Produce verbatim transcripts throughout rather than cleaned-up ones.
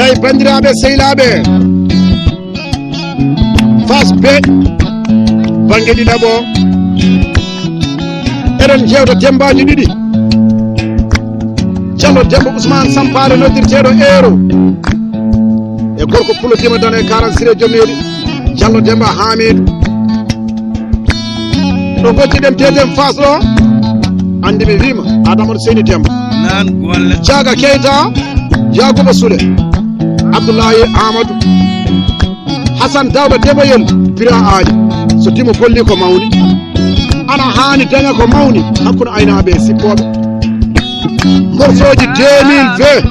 Eyi, banndiraaɓe, sehilaaɓe, Fass B, bannge ɗiɗaɓo. Eɗen njeewta demmbaaji ɗiɗi. Jallo Demba Ousmane Sampaare noddirteeɗo Eero. E gorko Pulo Dima Dane Karan Sire Jomeeri. Jallo Demba Hamidou. Ɗo gocciɗen deuxième phase ɗo. Anndi mi wiima Adamatu Seyni Demba. Jaaga Keyta, Yaakuba Sule, Abdoulaye Amadou, Hassan Dawda Deboyel, Bira Aali. So Dimo golli ko mawni, ana haani daña ko mawni hakkunde aynaaɓe e sippooɓe. Morceauji deux mille vingt.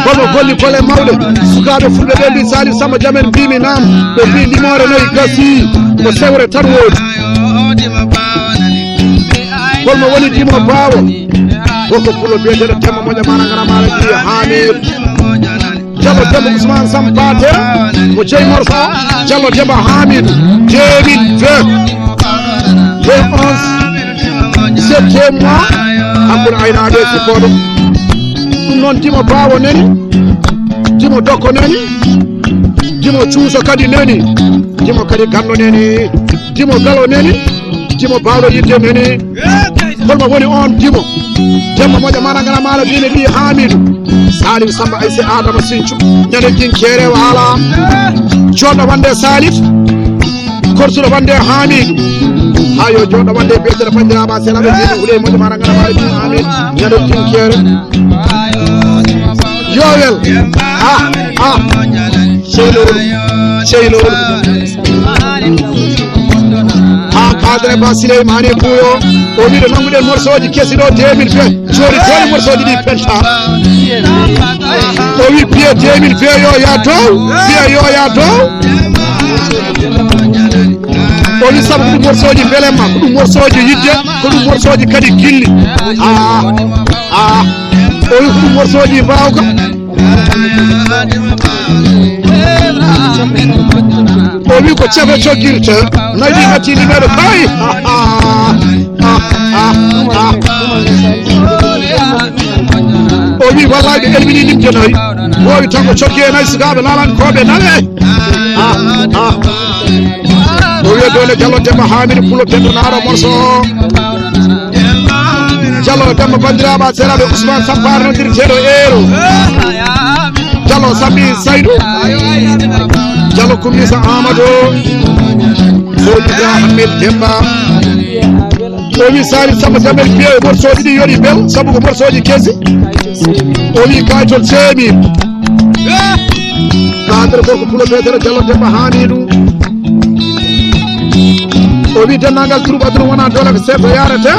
Kono golli golle mawɗe. Sukaaɓe fulɓe ɓe mbi Salif Samba Jamel mbimi naam. Ɓe mbi limoore nayi gasi. Ko sewre tan woodi. Holmo woni Dimo Baawo? Gorko Pulo biyeteeɗo Demba Moƴa Mana Ngara Mara Jiyo Hamid. Jallo Demba Ousmane Sampaate, mo jeyi morso, Jallo Demba Hamidou, deux mille vingt, le onze septembre, hakkunde aynaaɓe e sippooɓe. Ɗum noon, Dimo Baawo nani, Dimo Dokko nani, Dimo Cuuso kadi nani, Dimo kadi Ganndo nani, Dimo Galo nani, Dimo Baawɗo Yidde nani. Holmo woni oon Dimo? Demba Moƴa Mana Ngara Mala Dine ɓii Hamidou. Salif Samba Ayse Adama Sinthiou. Ñande jinkeere waala. Jooɗo wande Salif. Korsuɗo wande Hamidou. Haa yo jooɗo wande biyeteeɗo banndiraaɓe selaɓe Dine Huley Moƴa Mana Ngara Mala ɓii Hamidou. Ñande jinkeere. Yowel. Ah, ah. Sey lowru. Sey lowru. Ha cadre ba Sileymani Buyo. O wi ɗo nannguɗen morceauji kesi ɗo deux mille vingt. Joni joni morceauji ɗi penta. O wi piye deux mille vingt yo ya dow. Piye yo ya dow. O wi sabu ko ɗum morceauji belemma, ko ɗum morceauji yidde, ko ɗum morceauji kadi gilli. Ah, ah. O wi ko ɗum morceauji mbawka. O wi ko cefe coggirte. Nayi natti limeɗo kay. O wi wallahi ɓe elmini limte nayi. Wowi tan ko cogge nayi sukaaɓe laalankoɓe nawe. O wi dole Jallo Demba Hamidou Pulo Pendo Naro morso. Jallo Demba banndiraaɓe seraɓe Ousmane Sampar noddirteeɗo Eero. Jallo Sambi Saydou. Jallo Kummisa Amadou. Soji Ibrahim Demba. O wi Sali Samba Jamel piye morsoji ɗi yoni bel sabu ko morsoji kesi. O wi kaytol seemi. Kadre gorko Pulo Petere Jallo Demba Hamidou. O wi denndaangal troubadour wona doole ko seeɗa yarete.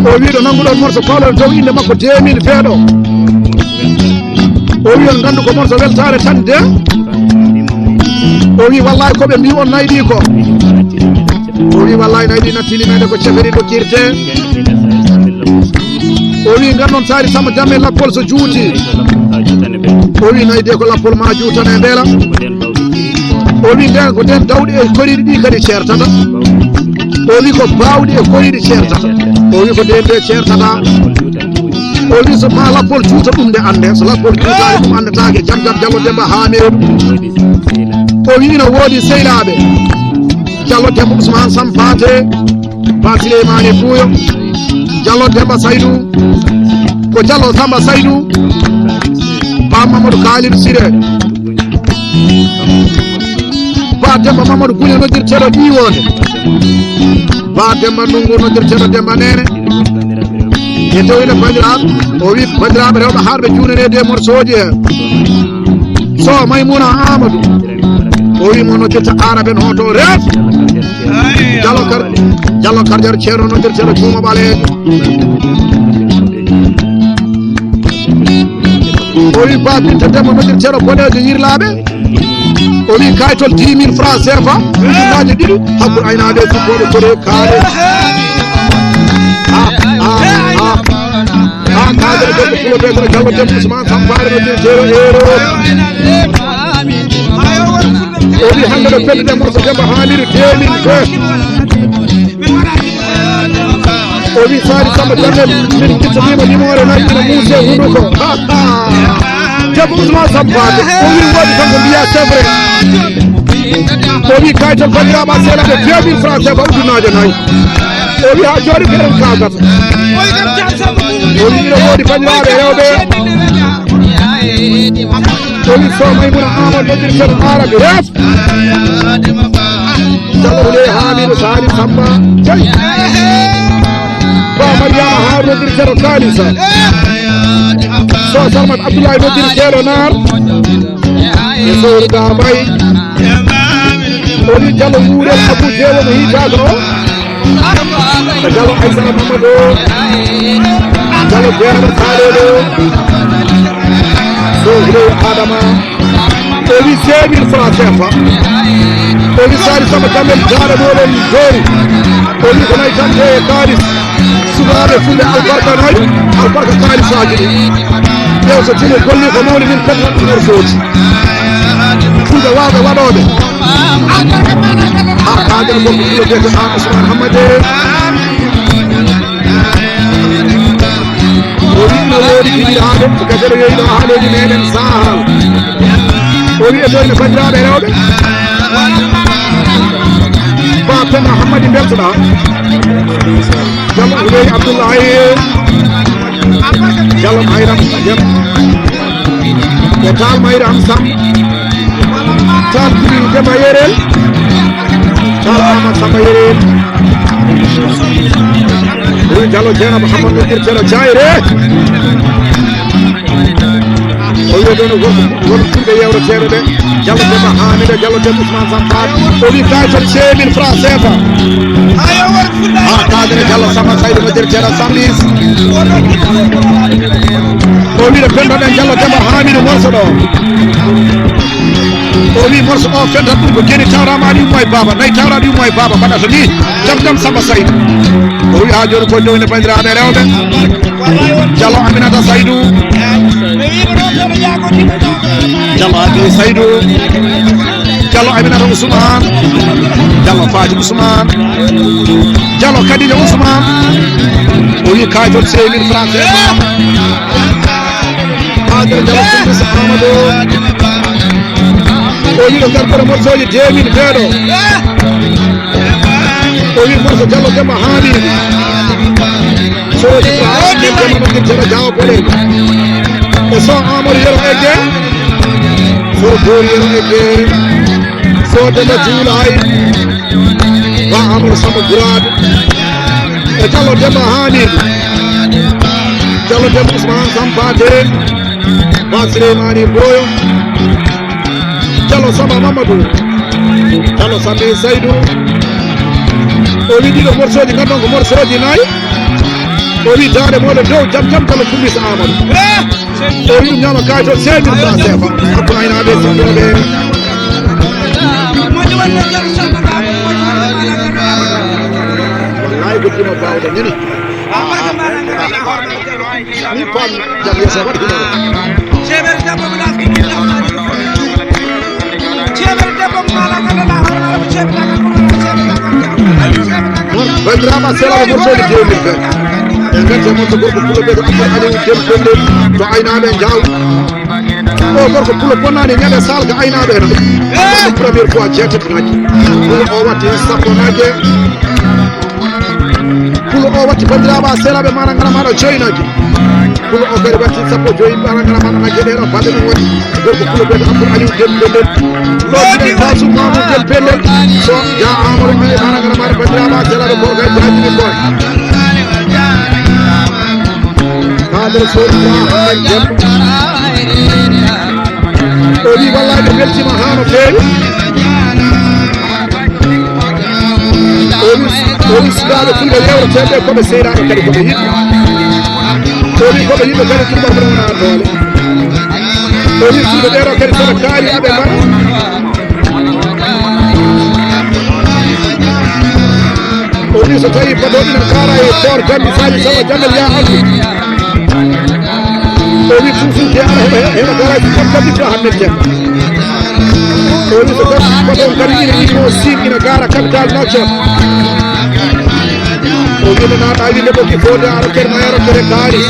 O wi ɗo nannguɗo morso pawlal dow innde makko deux mille vingt ɗo. O wi on nganndu ko morso weltaare tan de. O wi wallahi ko ɓe mbi on nayi ɗi ko. O wi wallahi nayi ɗi natti limeɗe ko ceferi dokkirte. O wi nganndon Sali Samba Jamme lappol so juuti. O wi nayi de ko lappol ma juutane mbela. O wi nden ko nden dawɗi e koriɗi ɗi kadi ceertata. O wi ko bawɗi e koriɗi ceertata. O wi ko nden de ceertata. O wi so ma lappol juuta ɗum nde annde, so lappol juutaani ɗum anndataake. Jam Jam Jallo Demba Hamidu. O wi ina woodi seylaaɓe. Jallo Demba Ousmane Sampaate, Ba Sileymani Buuyo, Jallo Demba Saydu, ko Jallo Samba Saydu, Ba Mamadou Kalidou Siré, Ba Demba Mamadou Gule noddirteeɗo Ƴiiwoonde, Ba Demba Ndungu noddirteeɗo Demba Neene. E tawino banndiraaɓe, o wi banndiraaɓe rewɓe harɓe juunanede e morceauji he. So Maymuna Amadou, o wi mo noddirta Araben hoto ref. Jallo Kar-, Jallo Karjar Ceerno noddirteeɗo Juuma Ɓaleejo. O wi Ba Binta Demba noddirteeɗo Boɗeejo Yirlaaɓe. O wi kaytol dix mille francs C F A, ujunnaaje ɗiɗi, hakkunde aynaaɓe e fuɗɗooɓe kore kaare. Ah, ah, ah. Ah, kaadere gorko Pulo Petere Jallo Demba Ousmane Sampaare no jeeteero euro. O wi hannde ɗo fedde ɗe morso Demba Haliru deux mille vingt. O wi Sali Samba Damel, min kittaniima limoore nayi ina muuse hunuko. Debbo Ousmane Sampaate, o wi woodi tan ko mbiya, c'est vrai. O wi kaytal banndiraaɓe a seelaaɓe deux mille francs C F A uddunaajo nayi. O wi haa jooni ko enen kaagata. O wi ina woodi banndiraaɓe rewɓe. O wi so Maymuna Amadou noddirten Arabi ref. Jallo Wuley Hamidu Sali Samba. Jey. Ba Mariama Haruna noddirten Kalisa. So Salmat Abdoulaye noddirten Naar. E Sowru Dabay. O wi Jallo Wuurel Abou Jeewo mo hiitaaka o. Jallo Aysata Mamadou. Jallo Jeerano Kaalooɗo. Sohre Adama. O wi cinq mille francs C F A. O wi Sali Samba Damel Daara Moɗon Doori. O wi ko nayi tan e kaalis. Sukaaɓe fulɓe albarka nayi. Albarka kaalisaaji ɗi. Ƴeew so tini golli ko mawni min pet ɗum morceau ji. Fulɓe waawɓe waɗooɓe. Haa kaaɗen gorko fulɓe biyetee Aan Ousmane Hammade. O wi no woodi giɗiraaɓe, ko gajere yehi ɗo haaleeji meɗen Sahal. O wi e ɗo ene banndiraaɓe rewɓe. Ba Penda Hammadi mbeltoɗaa. Jallo Wuley Abdoulaye. Jallo Mayram Dem. E Taal Mayram Sam. Taal Jibril Demba Yerel. Taal Amat Samba Yerel. Woni Jallo Jeynaba Hammat noddirteɗo Jayre. O wiya ɗo no gorko, gorko fulɓe yewreteeɓe ɓe. Jallo Demba Hamida, Jallo Demba Ousmane Sampar. O wi kaytal cinq mille francs C F A. Ha kadre Jallo Samba Saydou noddirteɗo Samlis. O wi no pendoɗen Jallo Demba Hamidou morso ɗo. O wi morso o fentat ɗum ko geni tawrama aɗa yumma e baba, nayi tawra aɗa yumma e baba, mbaɗata ni. Jam jam Samba Saydou. O wi ha joni ko dewne bandiraɓe rewɓe. Jallo Aminata Saydou. Jallo Abi Saydou. Jallo Aminata Ousmane. Jallo Faty Ousmane. Jallo Khadija Ousmane. O wi kaytol cinq mille francs. Hadara Jallo Kumbis Amadou. O wi ɗo garɗo morceau ji deux mille beeɗo. O wi morceau Jallo Demba Hamidou. Soodi Ibrahima Demba Noddir Jara Jawo Boɗeejo. E so Amadou Yero Egge. So Boori Yero Egge. So Demba Juulaay. Ba Amadou Samba Guraado. E Jallo Demba Hamidou. Jallo Demba Ousmane Sampaate. Ba Souleymani Boyo. Jallo Samba Mamadou. Jallo Sambi Saydou. O wi ɗiɗo morceau ji, ngandon ko morceau ji nayi. O wi daande moɗo dow jam jam kala Kumbis Amadou. O wi ɗum ñaama kaay toon cinq mille francs C F A. Hakkunde aynaaɓe e sukkuraaɓe. Wallahi ko dima bawɗo nani. Ni pam jam yeso waɗi ko. Ceeɓere debbo mo naatki ɗum jam. Ceeɓere debbo mo ala ngandana hoore ala ko ceeɓe dagal ko ala ceeɓe dagal. Bandiraɓe selaɓe mo sodi deux mille vingt. En gardé mon to gorko pullo ɓe ko Abdoul Aliou Dem Pende to aynaɓe jaw. O gorko pullo bonnani ñande salga aynaɓe no. Première fois jeetati nagge. Pullo o watti sappo nagge. Pullo o watti bandiraɓe selaɓe mana ngara mana joynaji. Pullo o kadi watti sappo joyi mana ngara mana nagge ɗe ɗo balɗe ɗum woni. Gorko pullo ɓe ko Abdoul Aliou Dem Pende. Loddi ɗen tasu mamu Dem Pende. So ja Amadou Mbaye mana ngara mana bandiraɓe selaɓe ko kadi jaji ko. Hadara Sow Ibrahima Dem. O wi wallahi ɓe weltima ha no feewi. O wi, o wi sukaaɓe fulɓe rewreteeɓe koɓe seyɗaaɓe kadi koɓe yiɗɓe. O wi koɓe yiɗɓe kadi fulɓe koɓe wona doole. O wi fulɓe ɓeɗo kadi soɓe kaali aɓe mbaɗa. O wi so tawi baɗo ina kaara e koor jambi saji sawa jamel ya andu. O wi fulfulde ara heɓa heɓa garaji fof kadi to hannde jam. O wi so tawi baɗo kadi ina imo sin ina gara capital naco. O wiino naata winde ɓoki fode aro ker mayaro kere kaari.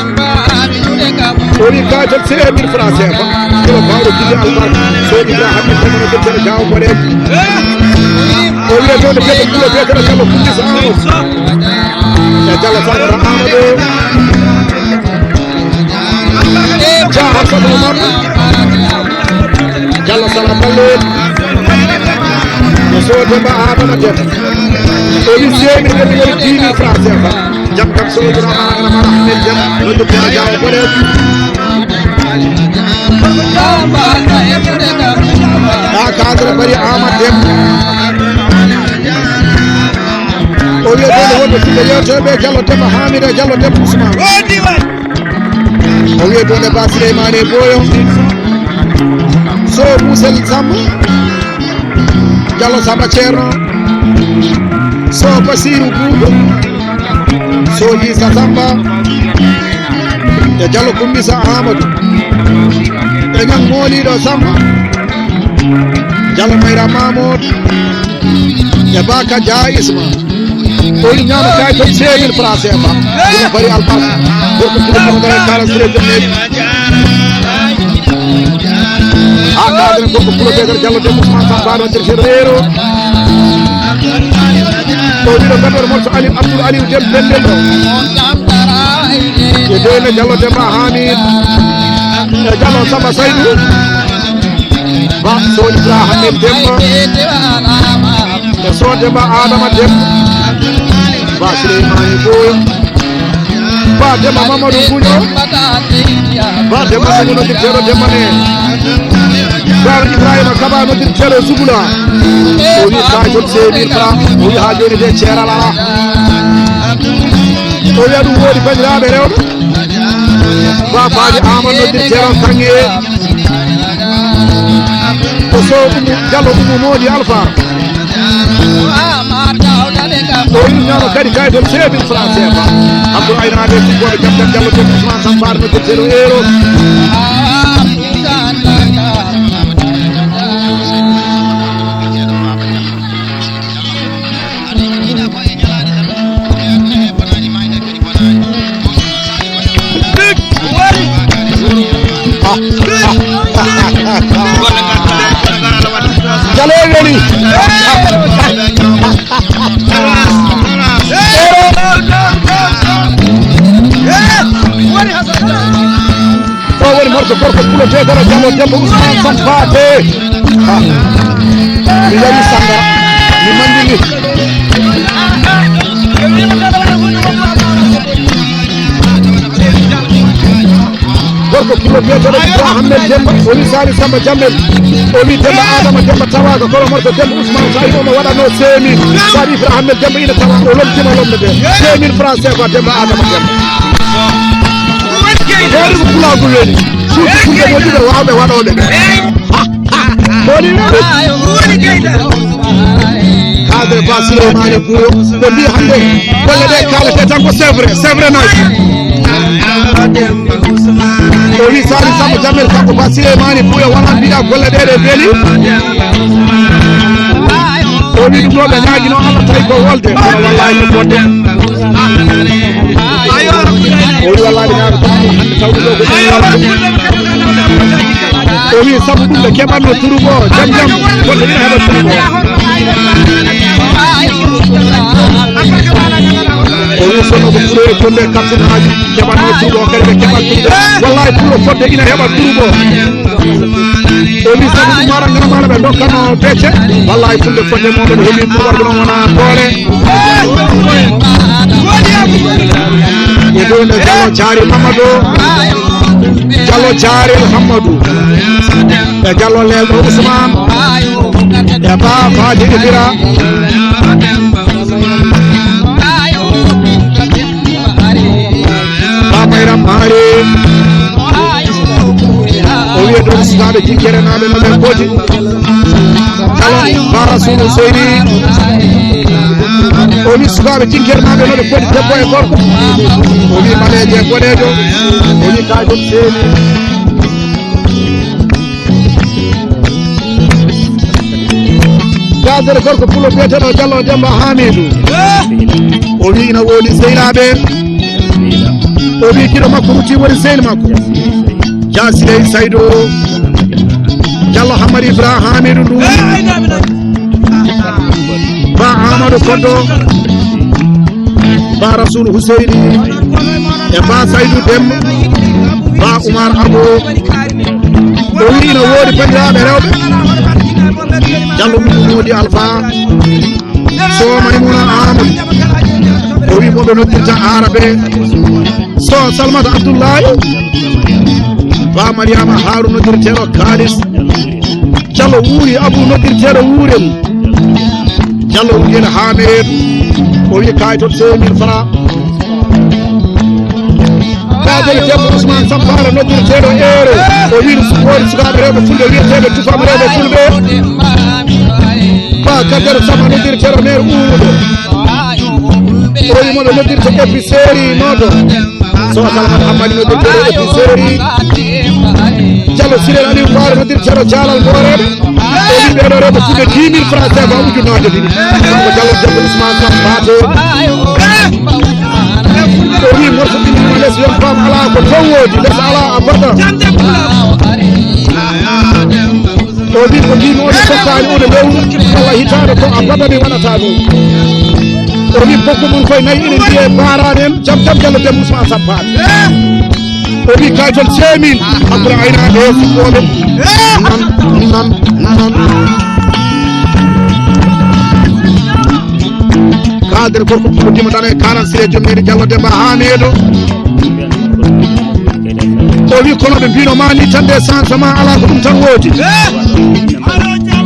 O wi katel c'est mille francs C F A. Kilo bawɗo kidi albar. So Ibrahim Temano ɓe tere jawo boɗe. O wiya toon ɓe ɓe kulo ɓe kala kala kundi sa Amadou. E Diallo Sara Amadou. Dia Hassane Oumar. Diallo Sara Ballo. E Sow Demba Adama Dem. O wi seemi ɗen woni dix mille francs C F A. Jam kam so woni Rama Rama Ahmed Dem. Woni Pera Jaw Boɗe. Ha cadre bari Amadou Dem. O wiya ɗon wonɓe fulɓe yewteɓe Diallo Demba Hamida Diallo Demba Ousmane. O wiya ɗon e Ba Souleymane Boyo. So Moussa Samba. Diallo Samba Thierno. So Basirou Boubou. So Issa Samba. E Diallo Kumbisa Amadou. E Ñang Moliɗo Samba. Diallo Mayra Mamoud. E Baka Dia Isma. O wi ñaama kay toon cinq mille francs C F A. Ɗum bari albarka. Gorko ɗum ko ngara kala sere jonnede. Ha kadre gorko pulo be dara Diallo Demba Ousmane Samba ɗo nder feere reero. O wiɗo gador morso Aliou Abdoul Aliou Dem Dendel ɗo. E Dende Diallo Demba Hamid. E Diallo Samba Saydou. Ba Sow Ibrahim Demba. E Sow Demba Adama Dem. Ba Souleymane Boy. Ba Demba Mamadou Bunjo. Ba Demba Mamadou Noddirteɗo Demba ne. Ba Ibrahima Kaba Noddirteɗo Zugula. O wi kay toon cinq mille francs. O wi ha joni de ceeral ala. O wiya ɗum woodi bandiraɓe rewɓe. Ba Fadi Amadou Noddirteɗo Kange. Ko Sow Umu Diallo Umu Modi Alpha. O wi ñaama kadi kay toon cinq mille francs C F A. Abdou Aynaɓe Sibboɓe Jam Jam Diallo Demba Ousmane Samba no Jotteɗo Euro. Jalo weli. O woni morso gorko pulo te dara jamo debbo Ousmane Sampate. Ha. Mi yari sangara. Mi mandini. Gorko pulo biyeteɗo Ibrahim Demba, o wi Sani Samba Jammel, o wi Demba Adama Demba tawaga kono morko Demba Ousmane Saïd omo waɗano seemi, waɗi Ibrahim Demba ina tawa o lomtima lomde de. Deux mille francs C F A Demba Adama Demba. Woni ko pulagol woni. Suudu fulɓe wonduɓe wawɓe waɗoɓe ɓe. Woni woni. Cadre Ba Souleymane Boyo, ɓe mbi hannde golle ɗe kalate tan ko c'est vrai, c'est vrai noon. O wi Sali Samba Jamel kanko Ba Souleymane Boyo wona mbiɗa golle ɗe ɗe beeli. O wi ɗum ɗo ɓe ñaagino Allah tawi ko wolde, kono wallahi ko bonde. O wi wallahi ɓe ñaago tan hannde tawde ɗo ko ɗum wolde. O wi sabu ɗum ɓe keɓatno turugo jam jam, wonde ina heɓa turugo. O wi sonno ko puro e jonde kapsinaaji keɓatno turugo, kadi ɓe keɓat turugo. Wallahi puro fodde ina heɓa turugo. O wi sabu ɗum mara ngaramaɗo ɓe dokkano becce. Wallahi fulde fodde moɗon heɓi turugo ɗum wona boole. E ɗo nde Diallo Jaari Mamadou. Diallo Jaari Hammadou. E Diallo Lelɗo Ousmane. E Ba Fadi Ibira. Ba Mayram Maari. O wiya ɗum sukaaɓe Jinkerenaaɓe no ɓe poti. Kala Ba Rasulu Seyni. O wi sukaaɓe Jinkerenaaɓe no ɓe poti debbo e gorko. O wi ɓaleejo e boɗeejo. O wi kaajum seeni. Gaadere gorko pulo biyeteɗo Diallo Demba Hamidou. O wi ina woodi sehlaaɓe. O wi giɗo makko rutti woni sehil makko. Dia Siley Saydu. Diallo Hammadi Ibrahima Hamidou Ndour. Ba Amadou Koddo. Ba Rasoul Huseyni. E Ba Saydu Dem. Ba Oumar Abo. O wi ina woodi banndiraaɓe rewɓe. Diallo Mamadou Mody Alpha. So Maymuna Amadou. O wi mo ɓe noddirta Arabe. So Salmata Abdoulaye. Ba Mariama Haruna noddirteeɗo Kalis. Diallo Wuuri Abu noddirteeɗo Wuurel. Diallo Wuurel Hamed. O wi kay toon cinq mille francs. Kaadel debbo Ousmane Sampara noddirteeɗo Eero. O wi woodi sukaaɓe rewɓe fulɓe wiyeteeɓe tufaaɓe rewɓe fulɓe. Ba Kader Sama noddirteeɗo maire Uuɗo. O wi mo ɓe noddirta épicerie Noto. So Salmata Hammadi noddirteeɗo épicerie. Diallo Sirel Aliou Mbaalo noddirteeɗo Jaalal Mbooreeɓe. O wi ɓeɗo rewɓe fulɓe dix mille francs C F A ujunnaaje ɗiɗi. Kanko Diallo debbo Ousmane Sampate. O wi morso ɗiɗi ma les yon femme alaa ko dow woodi, les alaa abada. O wi ko mbimi oɗo sokkaani oɗo lewru, kala hitaande ko abada mi waɗata ɗum. O wi bokko mum koye nayi ene mbiye baaraan en, jam jam Diallo debbo Ousmane Sampate. O wi kay toon cinq mille. Abdoul Ayna e fuɗɗoɓe. Nan, nan, nan. Kader gorko ko dima tan e quarante-six e joom neri Diallo Demba Hamidou. O wi kono ɓe mbino ma ni tan de changement ala ko ɗum tan woodi.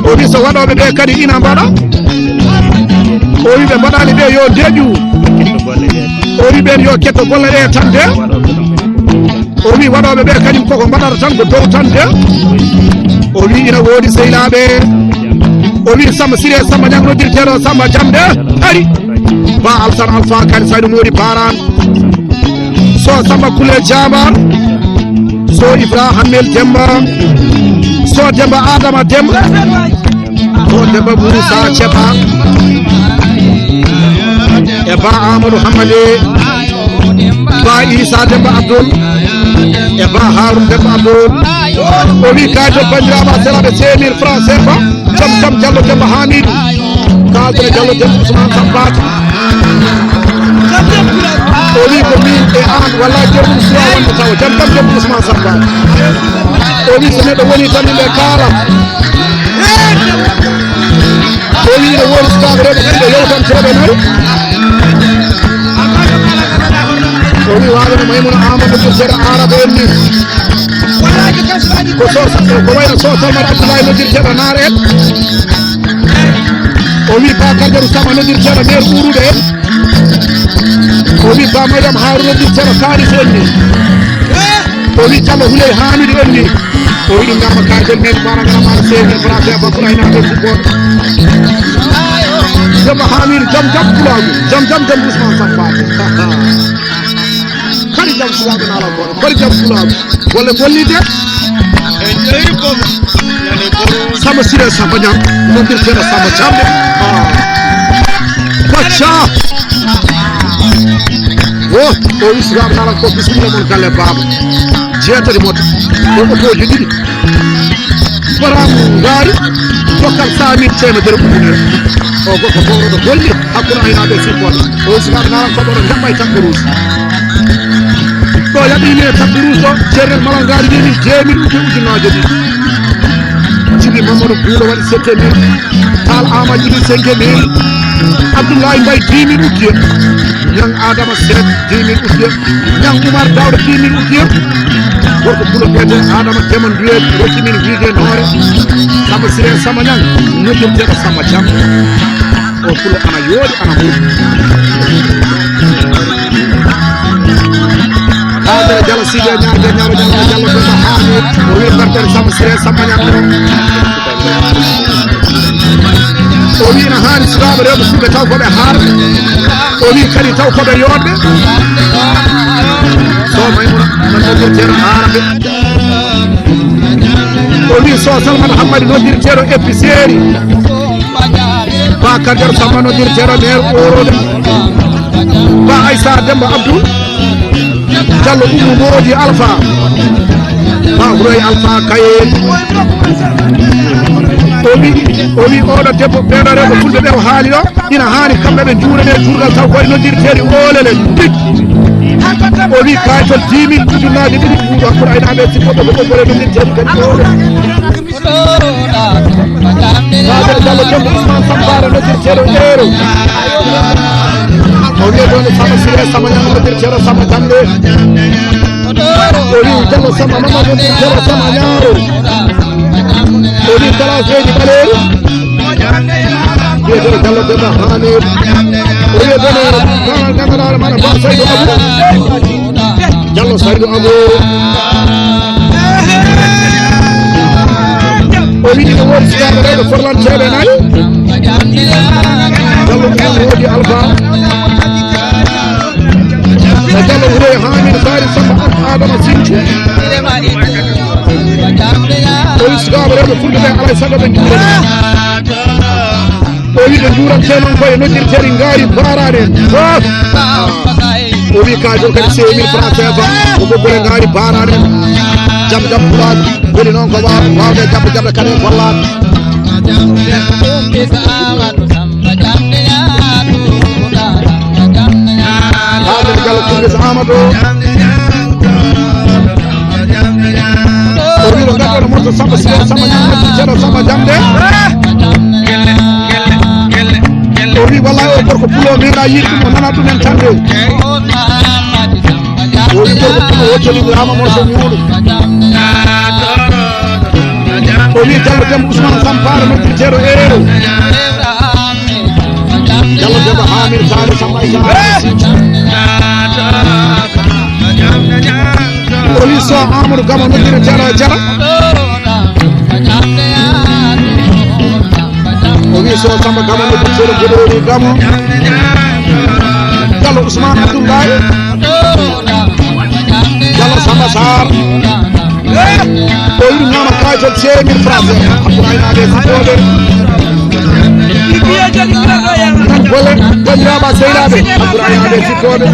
O wi so waɗoɓe ɓe kadi ina mbaɗa. O wi ɓe mbaɗani ɓe yo deƴu. O wi ɓen yo ketto golle ɗe tan de. O wi waɗoɓe ɓe kañum koko mbaɗata tan ko dow tan de. O wi ina woodi sehlaaɓe. O wi Samba Siré Samba Ñang noddirteeɗo Samba Jamde ari. Ba Alsan Alfa kadi Saydu Moodi Baran. So Samba Kule Jamba. So Ibrahim Demba. So Demba Adama Demba. To Demba Moussa Thiaba e Ba Amadou Hammadi, Ba Issa Demba Abdoul e Ba Haroun Demba Abdoul. O wi kay to banndiraaɓe a selaaɓe cinq mille francs C F A. Jam jam Diallo Demba Hamidou. Kaadre Diallo Demba Ousmane Sampati. O wi ko min e an walla joomum suwa wonde tawa jam jam Demba Ousmane Sampati. O wi so neɗɗo woni tan ɓe kaala. O wi no woodi sukaaɓe rewɓe kadi ɓe yewtanteeɓe nayi. O wi waawino Maymuna Amadou Seeɗa Araba en ni. Ko so, ko wayno so Salmat Abdoulaye noddirteeɗo Naar en. O wi Ba Kaderu Sama noddirteeɗo maire Ɓuuruɗo en. O wi Ba Mariam Haruna noddirteeɗo Kaari Fenni. O wi Diallo Huley Hamidou en ni. O wi ɗum nama katel men mana ngara mana seeɗa fara fe ba fura ina be football. Jamba Hamidou jam jam pulaagu. Jam jam jam Ousmane Samba. Kadi jam pulaagu na la ko. Kadi jam pulaagu. Wala gollide. E jeyi ko. Sama sire sama jam. Nondir kena sama jam. Ah. Bacha. Wo, o Islam nala ko bismillah mon galle baba. Jeetati moto. Ko otoji ɗiɗi. Baramu ngaari. Dokkal sami temedere ujunere. O goɗɗo boroɗo golli. Hakkunde aynaaɓe e sukkoɓe. O sukaaɓe naran ko ɓoɗo jaɓɓa e takkuruus. Ɗo yaɓi min e takkuruus ɗo, ceerel Malal Ngaari wimi deux mille uji ujunnaaje ɗiɗi. Jibi Mamadou Buulo waɗi sept mille. Taal Amadou Jibi cinq mille. Abdoulaye Mbaye dix mille ujiye. Ñang Adama Seck dix mille ujiye. Ñang Oumar Daouda dix mille ujiye. Gorko Buulo biyete Adama Dema Nduye rokki min wiide noore. Samba Siré Samba Ñang noddirteɗo Samba Jam. O fulo ana yooɗi ana moƴƴi. Haadere Jalo Siidi e ñaarde ñaaro Jalo Jalo Demba Haami. O wiya Bartel Samba Siré Samba Ñaŋ. O wi ina haani sukaaɓe rewɓe fulɓe taw ko ɓe haarɓe. O wi kadi taw ko ɓe yooɗɓe. So Maymuna nan noddirteeɗo haaraɓe. O wi so Salmata Hammadi noddirteeɗo épicerie. Bakar Diallo Samba noddirteeɗo maire Ɓooroɗo. Ba Aissa Demba Abdou Diallo, Oumou Mody Alpha, Ba Houraye Alpha Kaye. O wi, o wi oɗo debbo, ɓeɗo rewɓe fulɓe ɓe o haali ɗo, ina haani kamɓe ɓe juurane juurgal taw koye noddirteeri Oolele. Pit. O wi kayitol dix mille, ujunnaaje ɗiɗi, ɓuuɗo hakkunde aynaaɓe e sippoɓe ko ɓoggole noddirteeri kadi Oolele. Kader Diallo Demba Ousmane Sambara noddirteeɗo Eero. O wiye ɗon Samba Siré Samba Ñaŋ noddirteeɗo Samba Kande. O wi Diallo Samba Mama noddirteeɗo Samba Ñaaro. O wi Galas Leydi Ɓaleeri. Wiyeteeɗo Diallo Demba Hamid. O wiye ɗon ganal ganal mana Ba Saydou Abou. Diallo Saydou Abou. O wiɗi no woodi sukaaɓe rewɓe forlanteeɓe nayi. Diallo Diallo woodi Alpha. E Diallo Wuro e Hamid Sari Samba Adama Sincu. O wi sukaaɓe rewɓe fulɓe ɓe alay sago ɓe njuurani. O wi ɓe njuurante noon koye noddirteeri ngaari baaraade en. O wi ka jom kadi c'est mille francs C F A ko ɓoggole ngaari baaraade en. Jam jam pulaar woni noon ko waaw waawde jabde jabde kadi en gollaade. Haadere Gallo Kumbis Amadou. O wi no gaddono moto Samba Sire Samba Ñamde Ceerno Samba Jamde. O wi wallahi o gorko pulo meeɗa yiide ɗum o nana ɗum en tan de. O wi gorko pulo o joli Rama moto ñuuɗo. O wi Diallo Demba Ousmane Sampara noddirteeɗo Eero. Diallo Demba Hamir Sare Samba Sare. O wi so Amadou Gama noddirteeɗo e Jara. O wi so Samba Gama noddirteeɗo Goɗoori Gama. Diallo Ousmane Abdoulaye. Diallo Samba Sarr. O wi ɗum ñaama kayitol cinq mille francs. Abdoulaye Naaɓe Sifooɓe. Nan gole bandiraɓe sehilaaɓe. Abdoulaye Naaɓe Sifooɓe.